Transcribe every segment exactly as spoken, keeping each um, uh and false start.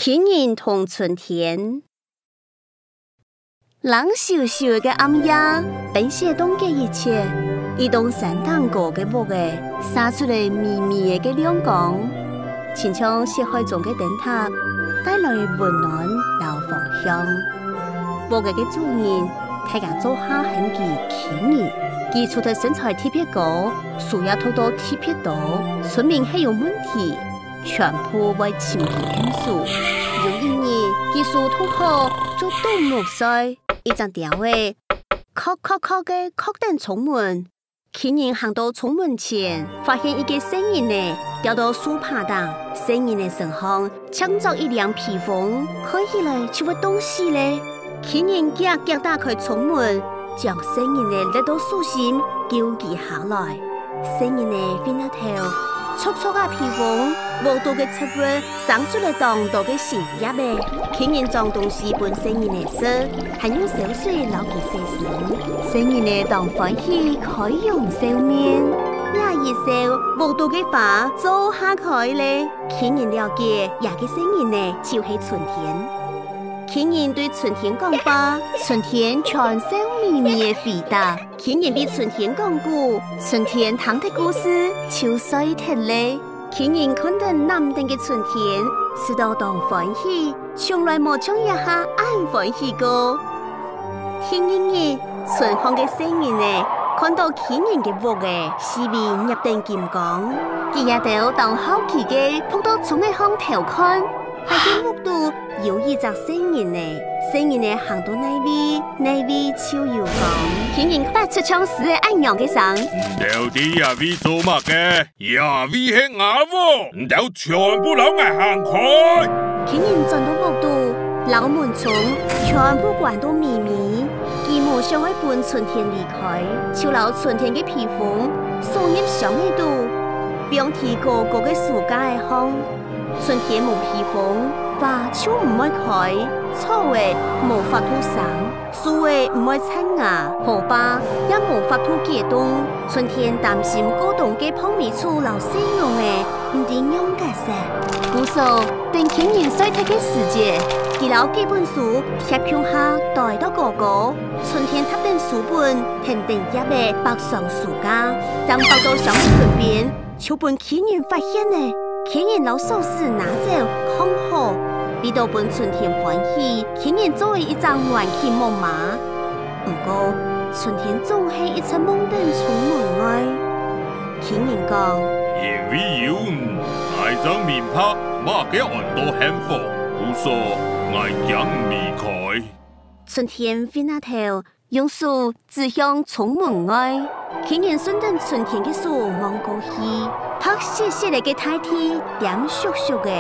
巨人同春天。冷颼颼个暗夜，冰雪凍結一切，一棟山頂高个屋仔，灑出來微微个亮光，親像雪海中个燈塔，帶來溫暖摎芳香。屋仔个主人，大家做下喊佢巨人，佢除忒身材特別高，書也讀到特別多，村民係有問題， 全部會尋佢𢯭手。有一日，佢書讀好，就啄目睡，一隻鳥仔，硞硞硞个硞等窗門。巨人行到窗門前，發現一個細人仔吊到樹杈頂，細人仔身項淨著一領披風，看起來就會凍死咧。 巨人遽遽打開窗門，將細人仔摝到手心，救佢下來。細人仔頕啊頭，著著啊披風，屋肚个植物生出來當多个新葉仔。巨人裝東西分細人仔食，還用燒水摎佢洗身。細人仔當歡喜，開容笑面。這一笑，屋肚个花做下開咧。巨人了解，這個細人仔就係春天。 巨人對春天講話，春天全笑微微个回答。巨人為春天講古，春天聽忒故事就睡忒咧。巨人看等南頂个春天，試著當歡喜，從來無像這下恁歡喜過。第二日，村項个細人仔看到巨人个屋仔，四圍熠等金光，佢兜當好奇个，撲到窗仔項偷看。 發現屋肚有一隻細人仔，細人仔行到哪位，哪位就有光。巨人發出像獅仔恁樣个聲。你兜在這位做麼个？這位係吾屋，你兜全部摎𠊎行開！巨人轉到屋肚，摎門窗全部關到密密，佢無想愛分春天離開，就摎春天个披風鎖入箱仔肚，放在高高个書架仔項。 春天無披風，花就毋會開，草仔無法度生，樹仔毋會發芽，河壩也無法度解凍。春天擔心過冬个膨尾鼠摎細熊仔毋知仰結煞。故所，等巨人睡忒个時節，佢摎幾本書疊共下堆到高高，春天踏等書本，跈等葉仔爬上書架，正爬到箱仔脣邊， 就分巨人發現咧。巨人摎鎖匙拿走囥好，為著分春天歡喜，巨人做了一隻玩具木馬。毋過，春天總係一直望等窗門外。巨人講：「因為有你，𠊎正明白麼个安到幸福，故所𠊎驚你離開。」春天頕啊頭， 用手指向窗門外。巨人順等春天个手望過去，白雪雪个大地，澹黠黠个，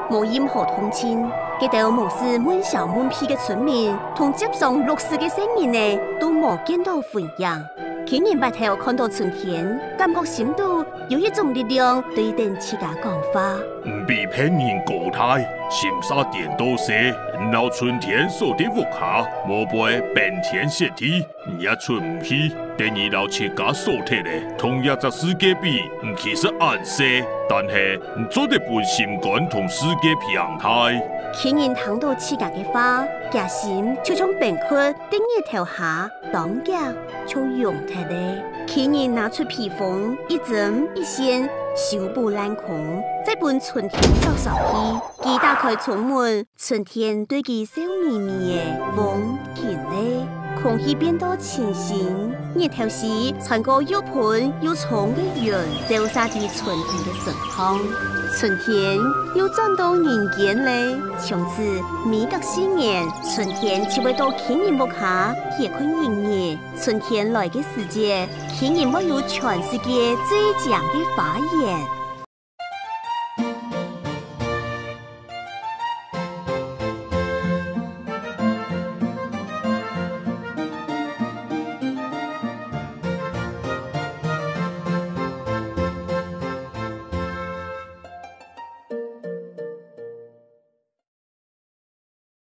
無任何動靜。該兜無使悶痟悶脾个村民，同接上落雪个細人仔，都無見到魂影。巨人捌頭看到春天，感覺心肚有一種力量對等自家講話。 毋比別人高大，心儕顛倒細，你摎春天鎖在屋下，無飛，冰天雪地，你也出毋去。等你摎自家鎖忒咧，同這隻世界比，你其實恁細，但係你做得分心肝同世界平大。巨人聽到自家个話，厥心就像冰窟，在日頭下，當遽 就融忒咧。巨人拿出披風，一針一線，修補爛空，再分春天著上去。佢打開窗門，春天對佢笑瞇瞇仔，風停咧，空氣變到清新。日頭時，穿過又歕又衝个雲，照射在春天个身項。春天又轉到人間咧。從此，每隔四年，春天就會到巨人屋下歇睏一日。 春天來个時節，巨人會有全世界最靚个花園。